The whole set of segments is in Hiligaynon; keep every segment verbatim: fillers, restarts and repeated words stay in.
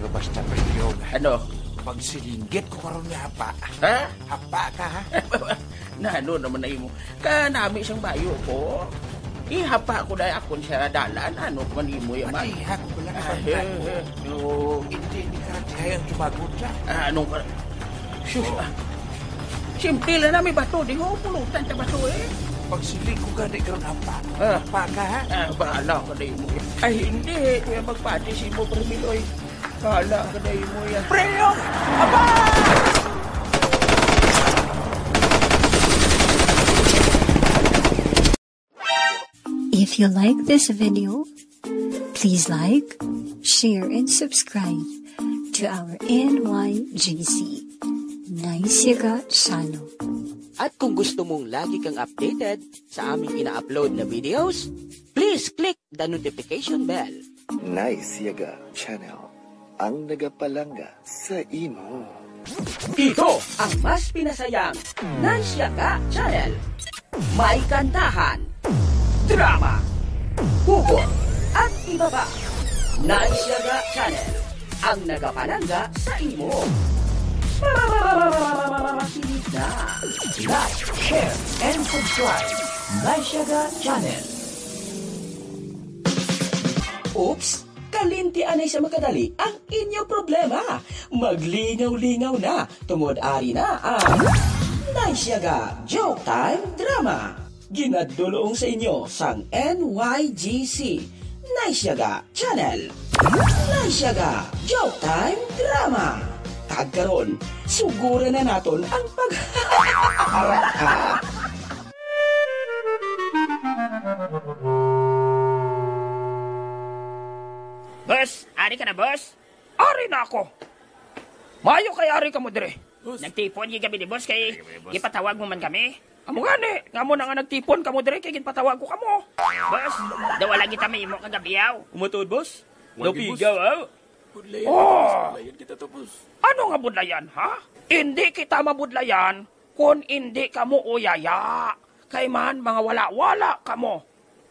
Basta, Premilyoy. Ano? Magsilinggit ko karon nga hapa. Ha? Hapa ka, ha? Na ano naman na imo? Kanami siyang bayo ko. Ihapa ko na akon siya dalan. Ano ko man imo yaman? Matiha ko pala nga Ah, bantay mo. eh, eh. Oo. Hindi, hindi ka matiha yung tumagot siya. Ah, anong ka? Sus, Oh. ah. Simple lang na may bato. Di ko pulutan ta bato eh. Pagsiling ko gani karon hapa. Ah. Hapa ka, ha? Ah, bahala ka na imo. Ay, hindi. Kuya, magpati si mo, Premilyoy. Bahala ka na imo yan. Premilyoy! Aba! If you like this video, please like, share, and subscribe to our N Y G C Nice Yaga channel. At kung gusto mong lagi kang updated sa aming ina-upload na videos, please click the notification bell. Nice Yaga Channel, ang nagapalangga sa imo. Ito ang mas pinasayang Nice Yaga Channel. May kantahan, drama, hugot, at iba pa. Nice Yaga Channel, ang nagapalangga sa imo. Makinig na. Like, share, and subscribe. Nice Yaga Channel. Oops! Kalinti anay sa makadali ang inyo problema. Maglingaw-lingaw na, tungod ari na ang Nice Yaga Joke Time Drama. Ginadulong sa inyo sang N Y G C Nice Yaga Channel. Nice Yaga Joke Time Drama. Kag karon, suguran na naton ang pag- Boss, ari ka na, boss? Ari na ako. Maayo kay ari kamo dire. Boss. Nagtipon gid kami ni boss kay Ari kami, boss. gipatawag mo man kami. Amo gani, nga mo na nga nagtipon kamo dire kay ginpatawag ko kamo. Boss, daw wala kita may imo kagabi, aw. Umatuod, boss? Wala, boss. Napigaw, aw. Budlayan, Oh. boss. Budlayan kita to, boss. Ano nga budlayan, ha? Hindi kita mabudlayan kung hindi kamo uyaya. Kay man, mga wala-wala kamo.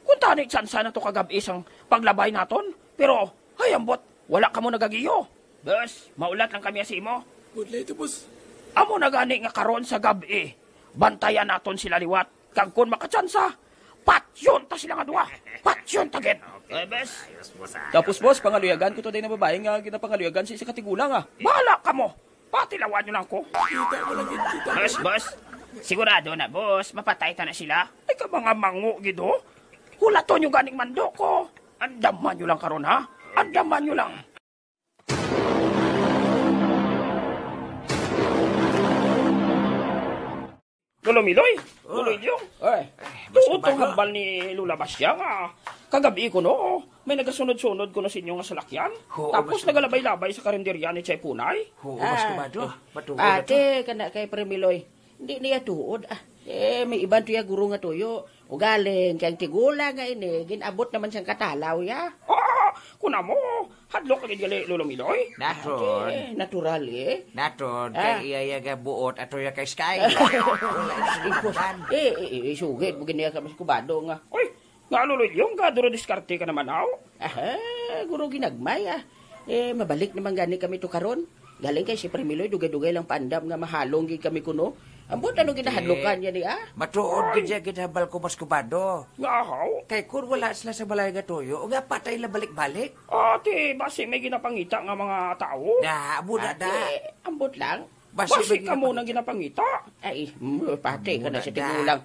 Kung tani, tsansa na to kagab-i sang paglabay naton. Pero, ay, ambot, wala kamo nagagiyo. Boss, maulat lang kami sa imo. Budlay to, boss. Amo na gani nga karon sa gab-i, bantayan naton sila liwat. Kag kung makatsansa, patyon ta sila nga duha. Patyon ta gid. Okay, Eh, boss. Ayos, boss, ah. Tapos, boss, pangaluyagan ko to din ang babae nga ginapangaluyagan sa isa ka tigulang, ah. Bahala kamo. Patilawan nyo lang ko. Kita mo lang, kita mo Boss, lang. boss. Sigurado na, boss. Mapatay ta na sila. Ay, ka mga mango, gido. Hulaton nyo ganing mando ko. Andaman nyo lang karon, ha? Andaman nyo lang. Lolo Miloy, Oh. Lolo Ilyong. Oy. Tuod tong hambal ni Lola Basya nga kagabi ko, no, may nagasunod-sunod ko na sa inyo nga salakyan. Oo, Tapos mas nagalabay-labay sa karinderya ni Chay Punay. Oo, mas Ah. kumado. Matuod na to. Ate, kana kay Premiloy. Hindi niya tuod. Ah, eh, may iban to ya guro nga tuyo. Ugaling, kay ang tigulang nga ini, gin-abot naman siyang katalaw ya. Ah, kuna mo, hadlok ka gid gali, Lolo Miloy? Natural. Eh, natural, eh. Natural, Ah. kay iya iya ga buot ato ya kay Sky. Wala siya Ipos. naman. Eh, eh, eh, sugit mo gini ka mas kubado nga. Uy, nga Lolo Ilyong, gaduro diskarte ka naman, aw? Aha, guro ginagmay, ah. Eh, mabalik naman gani kami to karon. Galing kay si Premiloy, dugay-dugay lang paandam nga mahalong gid kami kuno. Ambot ano ginahadlokan niya di, ah? Matuod gid siya ginhambal ko, mas kubado. Nga ahaw? Kay kun wala sila sa balay nga tuyo, nga patay lang balik-balik. Ate, basi may ginapangita nga mga tawo? Da, amo na, da. Ate, ambot lang. Basi Basi may kamo ginapangita. nang ginapangita. Ay, mm, pati ka Amo na na, sa da. tigulang.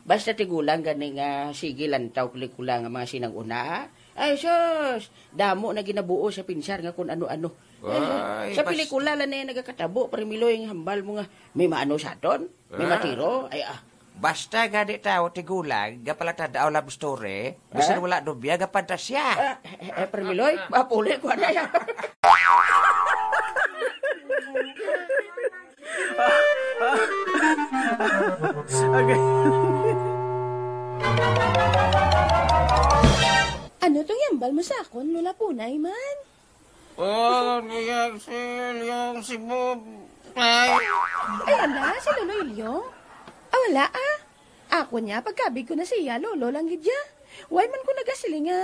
Basta tigulang gani nga sige lantaw pelikula nga mga sinang una. Ay, sus! Damo na ginabuo sa pinsar nga kun ano-ano. Ay, Ay, sa bas- pelikula lang na yan nagakatabo, Premiloy, ang hambal mo nga may maano sa aton? May Ah. matiro? Ay, ah. Basta gani tao tigulang, nga pala tanaw love story, bisan Ah? wala nobya, nga pantasya. Ah, eh, eh, Premiloy, mapuli ko na yan. Okay. Ano tong yambal mo sa akon, Lola Punay man? Oh, niya si Ilyong, si Bob. Ay. Ay, ala, si Lolo Ilyong? Ah, wala, ah. Ako niya, pagkabig ko na siya, lolo lang gid niya. Why man ko nagasiling nga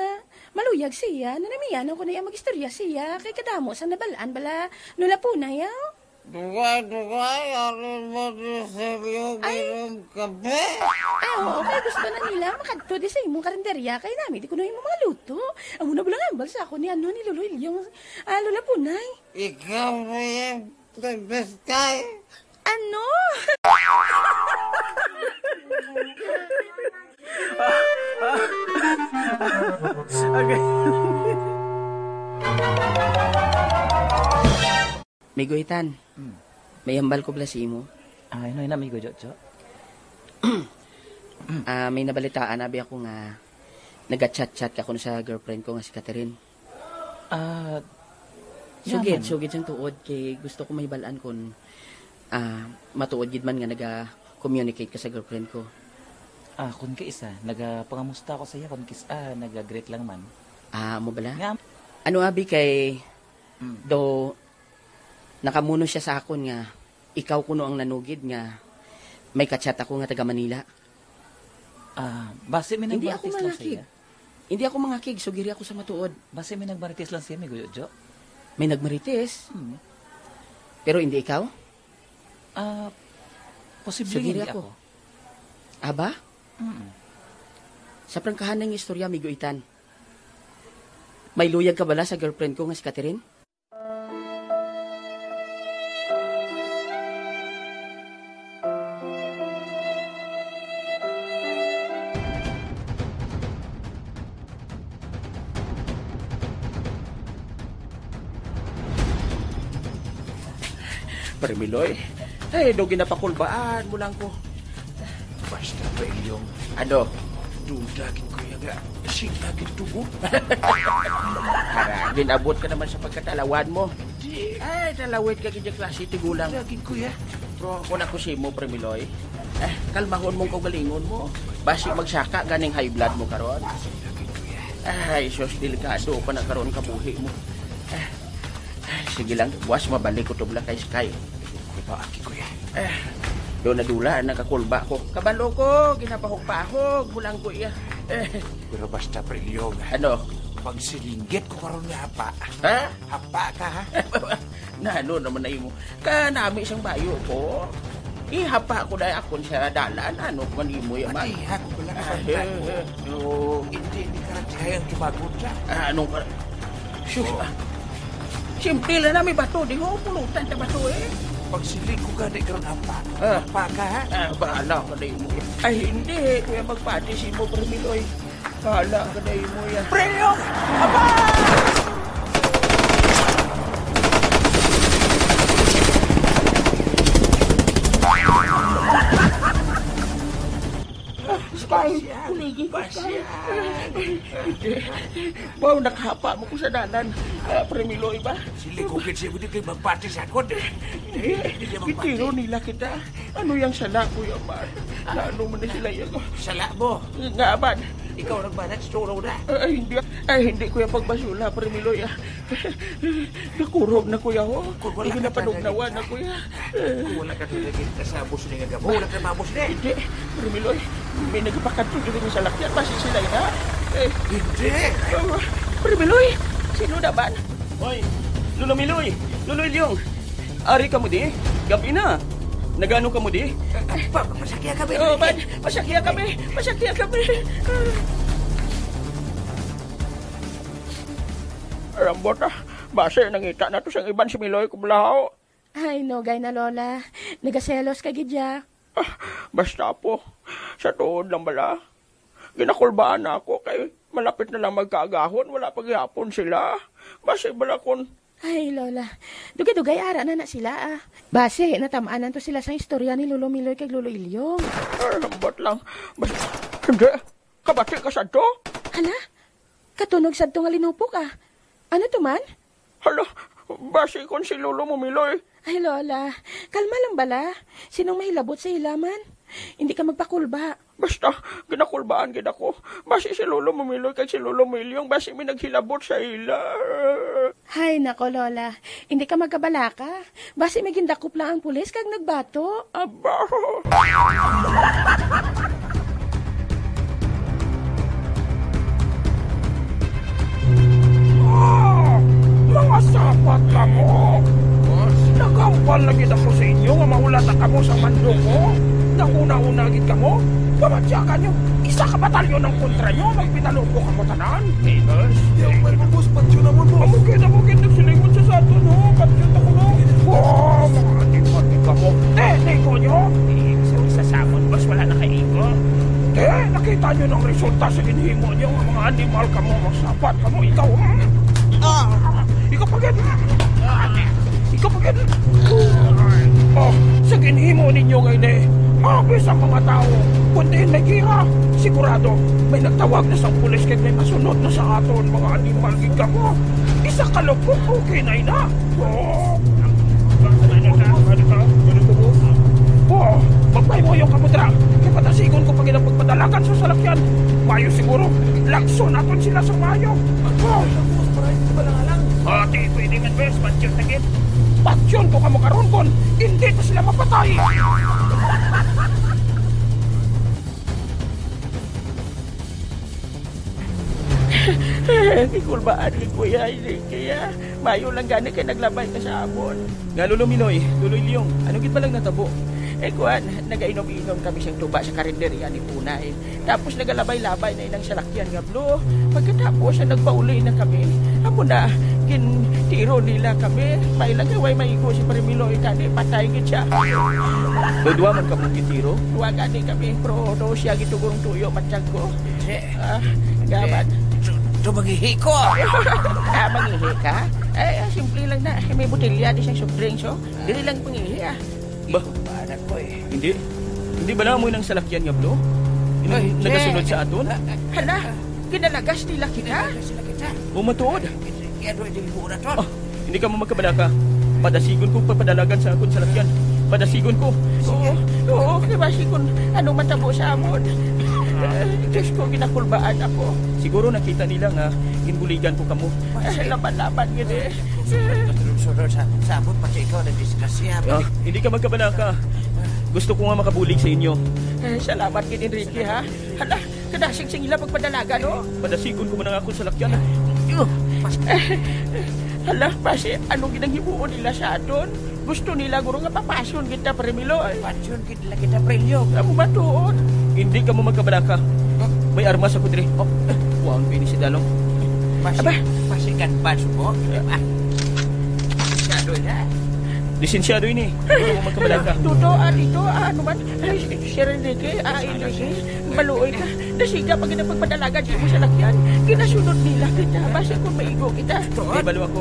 maluyag siya? Nanamian ako na iya mag-istorya siya. Kay kadamo sang nabal-an bala, Lola Punay, ah. Dugay, dugay, ari mo di sa iyo, Ay. Minom kape? Ah, oo, kay gusto na nila makadto di sa imong karinderya, kay nami di kuno imong mga luto. Amo na bala nga hambal sa akon ni, ano, ni Lolo Ilyong, ah, Lola Punay. Ikaw na yan, nagbiskay. Ano? Okay. Migo Itan, Hmm. may hambal ko bala sa imo. Ah, ano yun, amigo Jojo? Ah, may nabalitaan abi ako nga nagachat-chat ka kuno sa girlfriend ko nga si Catherine. Ah, Sugid, yaman. Sugid sang tuod kay gusto ko mahibal-an kung, ah, matuod gid man nga naga-communicate ka sa girlfriend ko. Ah, kun kaisa, nagapangamusta ko sa iya, kun kis-, ah, naga-greet lang man. Ah, amo bala? Nga. Ano abi kay Mm. do nakamuno siya sa akon nga ikaw kuno ang nanugid nga may ka-chat ako nga taga Manila. Ah, basi may Hindi ako nagmarites lang mangakig. siya. Hindi ako mangakig, sugiri ako sa matuod. Basi may nagmarites lang siya, may guyo, Jo. May nagmarites? Hmm. Pero hindi ikaw? Ah, posible Sugiri hindi ako. ako. Aba? Mm. Sa prangkahan ng istorya, Migo Itan, may luyag ka bala sa girlfriend ko nga si Catherine? Pare Miloy, ay, do ginapakulbaan mo lang ko. Basta pa inyong Ano? Duda gid, kuya, nga sige gid tubo. Kara, gin-abot ka naman sa pagkatalawan mo. Di. Ay, talawit ka gid, klase tigulang. Duda gid, kuya. Pero kung ako si mo, Premiloy, eh, kalmahon mong kaugalingon mo. Basi magsaka ganing high blood mo karon. Sige gid, kuya. Ay, sus, delikado pa na karon kabuhi mo. Eh, Sige lang, buwas mabalik ko to bala kay Sky. Kulba aki, kuya. Eh, do nadula, nakakulba ko. Kabalo ko, ginapahog-pahog mo lang, kuya. Eh. Pero basta, Pre Leon, Ano? pagsilinggit ko karon nga hapa. Ha? Hapa ka, ha? Na ano naman na imo? Kanami sang bayo ko. Ihapa ko na akon sa dalan. Ano man imo yaman? Atiha ko bala ka Ah, sa eh, eh. No. Hindi, hindi ka atiha ang tumagot siya. Ah, anong ka? Sus, Oh. ah. Simple lang na may bato. Di ko pulutan ta bato eh. Pagsiling ko gani karon, hapa. Ah. Hapa ka, ha? Ah, bahala ka na imo. Ay, hindi. Kuya, magpati si mo, Permiloy. Bahala ka na imo yan. Prelyo! Aba! Sky, kuligi ko, Sky. Hindi. Wow, nakahapa mo ko sa dalan. Ah, Premiloy ba? Sili ko gid siya, di kay magpati sa akon, eh. Hindi, Hindi niya magpati. Itiro nila kita. Ano yang sala, Kuya Mar? Ah. Naano man na sila yung Sala mo? Nga man. Ikaw nagbanat, suro na. Ay, hindi. Ay, hindi, Kuya, pagbasula, Premiloy, ah. Nakurog na, Kuya, ho. Kung wala Hindi ka na panugnawan talaga. na, Kuya. Kung wala ka talaga, kasabos na nga gabo, wala ka mabos na. Hindi, Premiloy. May nagpakadto dito sa lakyan. Basi sila na. Eh. Hindi. Oh, Premiloy, sino naman? Hoy, Lolo Miloy, Lolo Ilyong. Ari kamo di? Gabi na. Nagano kamo di? Pa-, pa-, masakya kami. Oh, man, masakya kami. Masakya kami. Rambot, ah. Base nangita na to sang iban si Miloy Kublahaw. Ay, nugay na, Lola. Nagaselos ka gid ya. Ah, basta po. Sa tuod lang bala. Ginakulbaan na ako kay malapit na lang magkaagahon, wala pa gihapon sila. Basi bala kun Ay, Lola. Dugay-dugay ara na na sila, ah. Basi, natamaan to sila sang istorya ni Lolo Miloy kag Lolo Ilyong. Ah, lambat lang. Bas-, hindi. Kabati ka sadto? Hala? Katunog sadto nga linupok, ah. Ano to man? Hala, basi kon si Lolo mo, Miloy. Ay, Lola. Kalma lang bala. Sinong mahilabot sa ila man? Hindi ka magpakulba. Basta, ginakulbaan gid ako. Basi si Lolo Mumiloy kag si Lolo Milyong, basi may naghilabot sa ila. Hay, nako, Lola. Hindi ka magkabalaka. Basi may gindakop lang ang pulis kag nagbato. Aba. Ang lagi na ko sa inyo nga maulata kamo sa mando ko. Nanguna-una gid kamo. Pamatya kanyo. Isa ka batalyon ang kontra nyo. Magpinalubo kamo tanan. Hey, boss. Yo, may boss, patyo na mo, boss. Amo gid, amo gid, nagsilingon sa sa aton, ho. Patyo ta ko, no? Oh, mga animal gid kamo. Eh, ligo nyo. Eh, sa, sa sabon, boss, wala na kaigo. Eh, nakita nyo ng resulta sa ginhimo nyo, mga animal kamo, magsapat kamo, ikaw. Ah, ikaw pa gid. Ah, ikaw pa gid. Oh, sa ginhimo ninyo nga ini, abis ang mga tawo, kundi may gira. Sigurado, may nagtawag na sa pulis kay may masunod na sa aton, mga animal gid kamo. Isa ka lupok, okay na ina. Oh. Oh, magpahimuyo kamo dira. Kay patasigon ko pa gid ang pagpadalagan sa salakyan. Mayo siguro, lagso naton sila sa mayo. Oh. Ati, pwede man, boss. Patyon ta gid. Patyon ko kamo karon kon hindi ta sila mapatay. Gikulbaan ni Kuya Enrique, ah. Mayo lang gani kay naglabay ka sa amon. Nga, Lolo Miloy, Lolo Ilyong, ano gid ba lang natabo? Eh, kuwan, nagainom-inom kami siyang tuba sa karinderya ni Punay. Tapos nagalabay-labay na inang salakyan nga blue. Pagkatapos, nagpauli na kami. Amo na, gintiro nila kami. May lang kay way maigo si Pare Miloy, kani patay gid siya. Daw duwa man kamo gintiro? Duwa gani kami, pero no siya gitugong tuyo, matiyag ko. Hindi. Ah, gaman. Hindi. Tu-, tumangihi ko. Ah, mangihi ka? Eh, ah, simple lang na. Eh, may botelya di siyang soft drinks, oh. Dili lang pangihi, ah. Ba? Anak ko, eh. Hindi. Hindi ba na mo nang salakyan nga blue? Yung Ay, nagasunod eh. sa aton? Ah, ah, Hala, ah. Ginalagas nila kita? Ginalagas nila kita. O, matuod. Kaya doon, hindi ko na to. Ah, hindi ka mo magkabalaka. Padasigon ko pagpadalagan sa akon salakyan. Padasigon ko. Oo, oo, kay basi kung ano matabo sa amon. Diyos ko, ginakulbaan ako. Siguro nakita nila nga ginbuligan ko kamo. Eh, laban-laban gid eh. Sunod, sunod sa, sa amon, pati ikaw, nadisgrasya. Ah, hindi ka magkabalaka. Gusto ko nga makabulig sa inyo. Eh, salamat gid, Enrique, ha? Hala, kadasig sing ila pagpadalagan, no? Padasigon ko man ang akong salakyan. Eh, hala, basi, ano gid ang himuon nila sa aton? Gusto nila, guro, nga papason kita, Pare Miloy. Pason gid nila kita, Pare Ilyong. Amo ba tuod? Hindi ka mo magkabalaka. Huh? May armas ako diri. Oh, kuhaan ko ini si Dalong. Basi, Aba. Basi kan baso mo? Ah. Masyado na. Lisensyado ini. Hindi ka mo magkabalaka. Tuto, ah, dito, ah, ano man? Ay, Sir Enrique, ah, Enrique, maluoy ka. Dasiga pa gid ang pagpadalagan sa imong salakyan. Ginasunod nila kita, basi kung maigo kita. Di balo ako.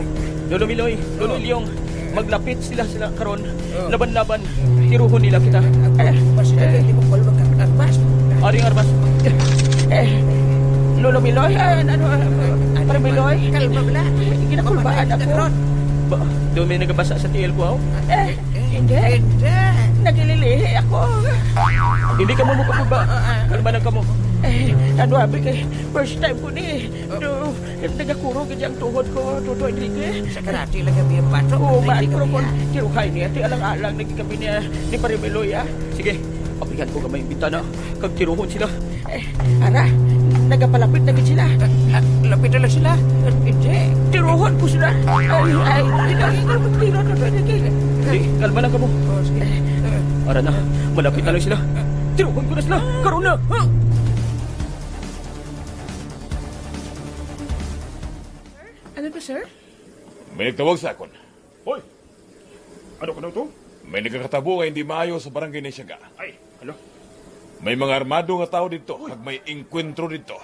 Lolo Miloy, Lolo Ilyong, maglapit sila, sila karon. Laban-laban, tiruhon nila kita. Eh, Mas lagi, hindi mo pala magkakatas. Ari ang armas. Eh, Lolo Miloy, ah, ano, ah, Pare Miloy. Kalma bala. Ginakulbaan Mapatay kita ako. karon. Ba, doon may nagabasa sa tiil ko, oh. Eh, Hindi. Hindi. Nagililihi ako. Hindi ka mo magpakulba. Ah, ah. Kalma lang ka mo. Eh, ano, abi kay first time ko ni. Do, nagakuro gid ang tuhod ko, Toto Enrique. Sa karate lang ang iyang bato, Oo, Enrique man, pero kung Gaviria. Tiruhay niya, ti alang-alang naging kami niya ni Pare Miloy, ah. Sige, abrihan ko gamay ang bintana. Kag tiruhon sila. Eh, ara, nagapalapit na gid sila. Ah, ah, lapit na lang sila. Hindi. Tiruhon ko sila. Ay, ay, hindi, hindi, hindi, hindi, hindi. Di, kalma lang kamo. Oh, sige. Ara na, malapit na lang sila. Tiruhon ko na sila. Karon na. Ha? Ano to, sir? May nagtawag sa akon. Hoy! Ano kuno to? May nagakatabo nga hindi maayo sa barangay ni Siaga. Ay, ano? May mga armado nga tao dito, Uy! kag may engkwentro dito.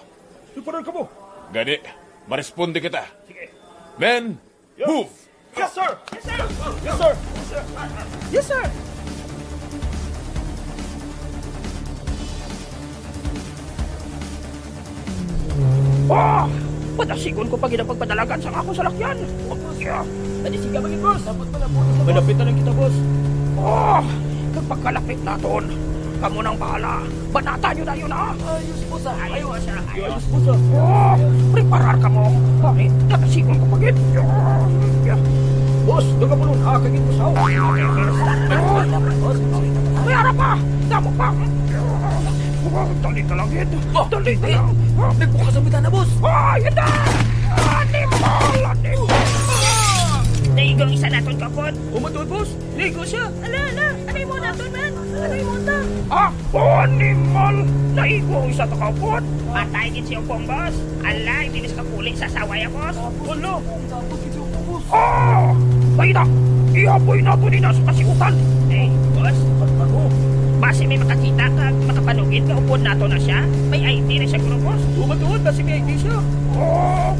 Iparar ka mo? Gani, maresponde kita. Sige. Men, Yo! move! Yes, sir! Yes, sir! Yes, sir! Yes, sir! Ah! Padasigon ko pa gid ang pagpadalagan sa akong salakyan. Dali, sige, maging boss. Malapit na lang kita, boss. Ah! Kag pagkalapit naton, kamo nang bahala. Banata nyo na yun, ha? Ayos, boss, ah. Ayos, ah. Ayos, boss, ah. Oh, preparar ka mo. Bakit? Padasigon ko pa gid. Boss, nagabulon, ah, kagid, boss, ah. Boss, may harap pa. Damo pa. Oh, dali ka lang, Ed. Oh, Dali ka hindi. lang. Nagbukas ang bintana, boss. Ay, hindi! Animal! Animal! Di Kung isa naton kaupod. O, matuod, boss. Ligo siya. Ala, ala. Ano mo naton, man? Ano mo ta? Ah, o, animal! Naigo ang isa to kaupod. Patay gid si Opong, boss. Ala, hindi na siya kapuli sa asawa ya, boss. Wala. Ah! Bayda! Ihapoy nato ni na sa kasigutan. Eh, boss? Ano? Basi may makakita ka, makapanugid nga upod nato na siya. May I D na siya, guro, boss. Tuod-tuod, basi may I D siya. Oh!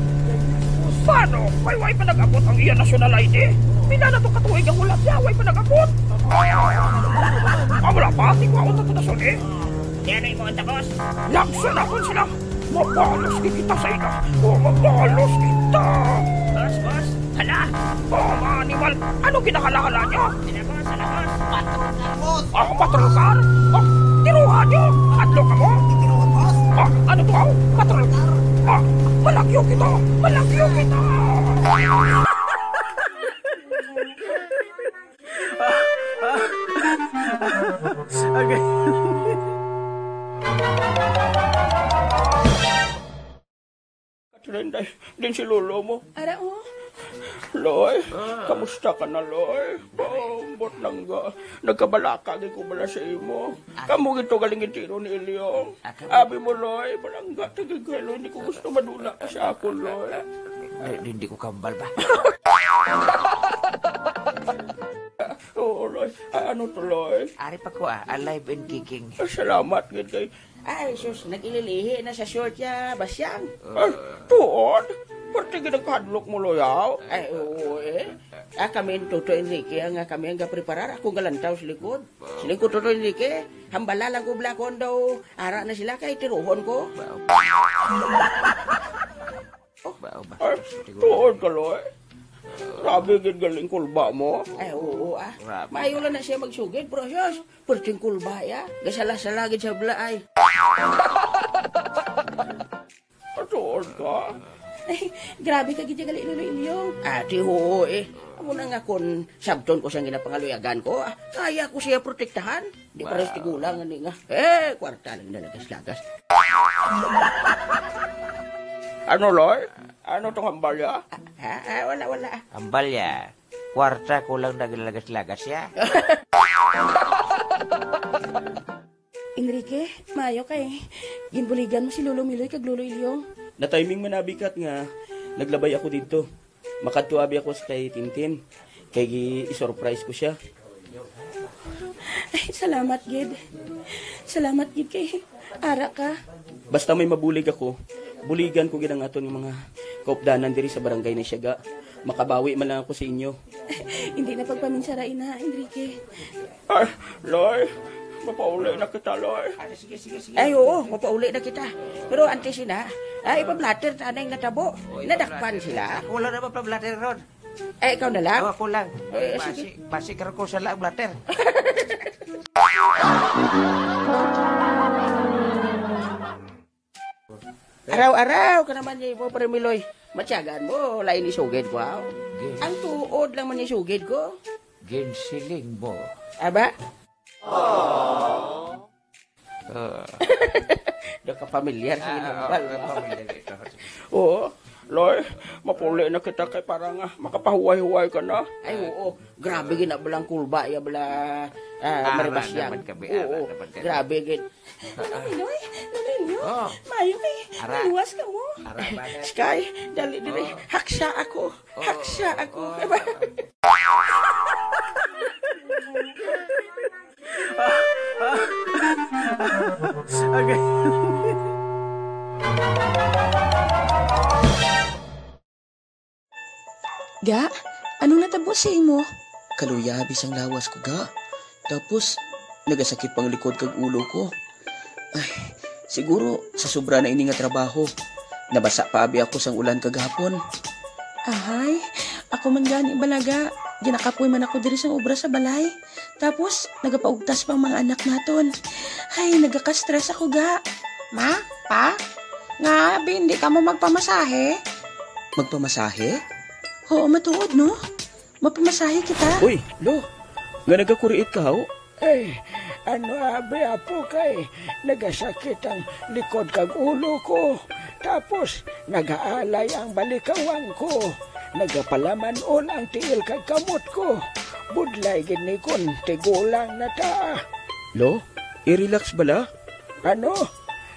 Paano? May way pa nag-abot ang iya national I D? Pila na to katuig ang wala siya, way pa nag-abot? Ah, wala pa. Tingwa ko to, to, to, eh. Kaya na imo ang tapos? Lagso na po sila. Mabalos di kita sa ila. O, mabalos kita. Boss, boss. Hala. O, mga animal. Ano kinakalahala niyo? Sila, boss. Sila, boss. Patrol car, boss. Ah, patrol car? Ah, tiruhan niyo. Adlo ka mo? Tiruhan, boss. Ah, ano to? Patrol car. Ah, malagyo kita. Malagyo kita. Okay. Katrin, day, din si lolo mo. Ara, oh. Loy, kamusta ka na, Loy? Oh, ambot lang ga. Nagkabalaka gid ko bala sa imo. Kamo gid to galing entero ni Ilyong. Abi mo, Loy, palangga ta gid kay Loy, hindi ko gusto madula ka sa akon, Loy. Di, di, di ko kambal ba? Oo, Loy. Ah, ano to, Loy? Ari pa ko, ah, alive and kicking. Ah, salamat gid kay. Ay, sus, nag-ililihi na sa short ya, Basyang. Ah, tuod? Perti gid ang kahadlok mo, Loy, aw. Ay, oo, eh. Ah, kami ang Toto Enrique, ang, ah, kami ang gapreparar. Ako galantaw sa likod. Siling ko, "Toto Enrique, hambala lang ko bala kon daw ara na sila kay tiruhon ko." Ba, ba. Oh. Ba, ba. Ay, tuod ka, Loy. Grabe gid galing kulba mo. Ay, oo, ah. Grabe. Maayo lang na siya magsugid, pero sus, perting kulba ya. Gasala-sala gid sa bala, ay. Matuod ka? Ay, grabe ka gid gali, Lolo Ilyong. Ati, oo, eh. Amo na nga kon sabton ko siyang ginapangaluyagan ko, ah, kaya ko siya protektahan. Di pares tigulang ani nga. Eh, kwarta lang na lagas-lagas. Ano, Loy? Ano tong hambalya? Ah, ah, ah, wala, wala. Hambalya. Kwarta ko lang na ginalagas-lagas siya. Enrique, maayo kay ginbuligan mo si Lolo Miloy kag Lolo Ilyong. Na-timing man abi, Kat, nga naglabay ako didto. Makadto abi ako sa kay Tintin kay gi-, i-surprise ko siya. Ay, salamat gid. Salamat gid kay ara ka. Basta may mabulig ako, buligan ko gid ang aton nga mga kaupdanan diri sa barangay ni Siaga. Makabawi man lang ako sa inyo. Hindi na pagpaminsara ina, Enrique. Ay, Loy, mapauli na kita, Loy. Ay, oo, mapauli na kita. Pero antes sina, ay, ipa-blotter ta anay natabo. Nadakpan sila. Ako lang na pa-blotter ron. Eh, ikaw na lang? Ako lang. Eh, sige. Basi, basi karon ko sa lang blotter. Araw-araw ka naman niya mo, Pare Miloy. Matyagan mo, lain isugid ko, aw. Yes. Ang tuod lang man isugid ko. Ginsiling mo. Aba? Ah. Nakapamilyar sa Ah, ginambal, ah, ah. Pamilyar ito. Oo. Loy, mapuli na kita kay para nga makapahuway-huway ka na. Ay, oo. Grabe gina balang kulba, ya bala, ah, Ah, Maribasyang. Naman kami, Oo, ah, naman kami. Grabe gid. Lola Miloy, Lola Miloy, Oh. Maayo kay Ara. Luwas ka mo. Ara, bakit? Sky, dali diri. Oh. Haksa ako. Oh, Haksa ako. Oh. Diba? Okay. Ga, anong natabo sa imo? Kaluyabi sang lawas ko, ga. Tapos, nagasakit pang likod kag ulo ko. Ay, siguro sa sobra na ini nga trabaho. Nabasa pa abi ako sang ulan kagahapon. Ahay, ako man gani balaga. Ginakapoy man ako diri sa obra sa balay. Tapos, nagapaugtas pa ang mga anak naton. Ay, nagaka-stress ako, ga. Ma? Pa? Nga, abi, hindi ka mo magpamasahe? Magpamasahe? Oo, matuod, no? Mapamasahe kita. Uy, Lo, nga nagakuriit ka, ho? Eh, ano, abi, apo, kay nagasakit ang likod kag ulo ko. Tapos, nagaalay ang balikawang ko. Nagapalaman-ol ang tiil kag kamot ko. Budlay gid ni kon tigulang na ta. Lo, i-relax bala. Ano?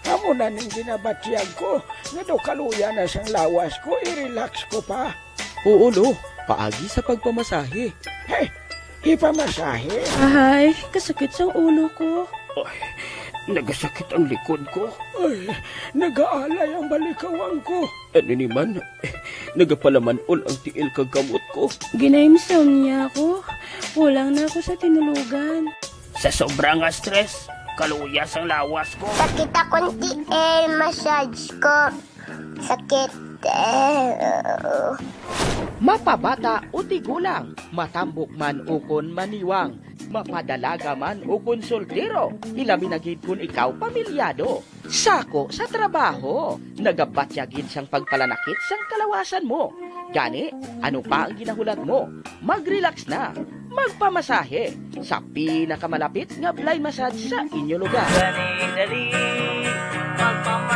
Amo na ning ginabatyag ko, nga daw kaluya na sang lawas ko, i-relax ko pa. Oo, lo. Paagi sa pagpamasahe. Hey, ipamasahe? Ahay, kasakit sang ulo ko. Ay, nagasakit ang likod ko. Ay, nagaalay ang balikawang ko. Ano ni man? Nagapalaman-ol ang tiil kag kamot ko. Ginaimsomnia ko. Kulang na ako sa tinulugan. Sa sobra nga stress, kaluya sang lawas ko. Sakit akon tiil, massage ko. Sakit. Eh, Mapabata o tigulang, matambok man ukon maniwang, mapadalaga man ukon soltero, ilabi na gid kon ikaw pamilyado. Sako sa trabaho, nagabatya gid sang pagpalanakit sang kalawasan mo. Gani, ano pa ang ginahulat mo? Mag-relax na. Magpamasahe sa pinakamalapit nga Blay Massage sa inyo lugar. Dali, dali, magpamasahe.